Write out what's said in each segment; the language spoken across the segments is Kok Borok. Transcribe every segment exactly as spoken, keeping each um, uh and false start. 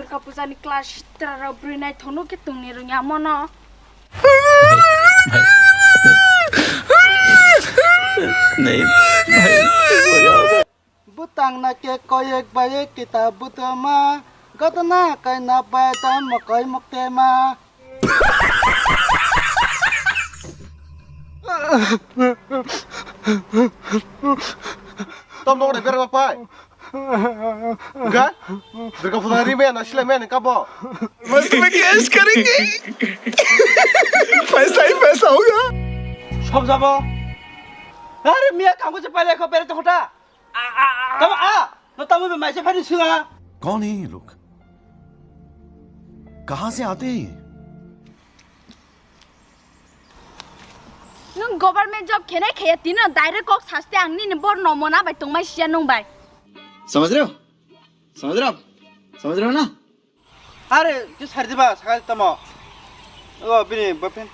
Kapujani class sitra rok brwi naithokno khe tongni rwngya mono. Bwtang na khe koyek bayek kitab butuma, gotna kaina bai tamo koi muktema. Tom dong de berma pai. Ga? Durga puja ri me na sila me ka bo. Mas tumhe cash karenge. Paisa hi paisa hoga. Sob jabo. Are miya kamu je pale ko pere to khota. Tamo a, no tamo be maise phani sunga. कौन है ये लोग? कहाँ से आते हैं ये? Nwng government job khenai khaya tino direct kok saste ang nini bor no mona bai tongmai siya nwng bai. समझ रहे हो? समझ रहे हो आप? समझ रहे हो ना? Are, je sari diba, sakal tamo. O, bini boyfriend.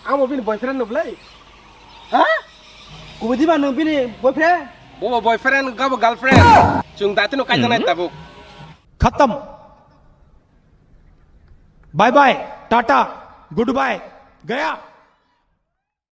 Amo bini boyfriend no belai. Ha? Kubu diba no bini boyfriend? Bo boyfriend, gabo girlfriend. Chung dati no kaisa nai tabuk. खत्म। Bye bye, tata, good bye, गया।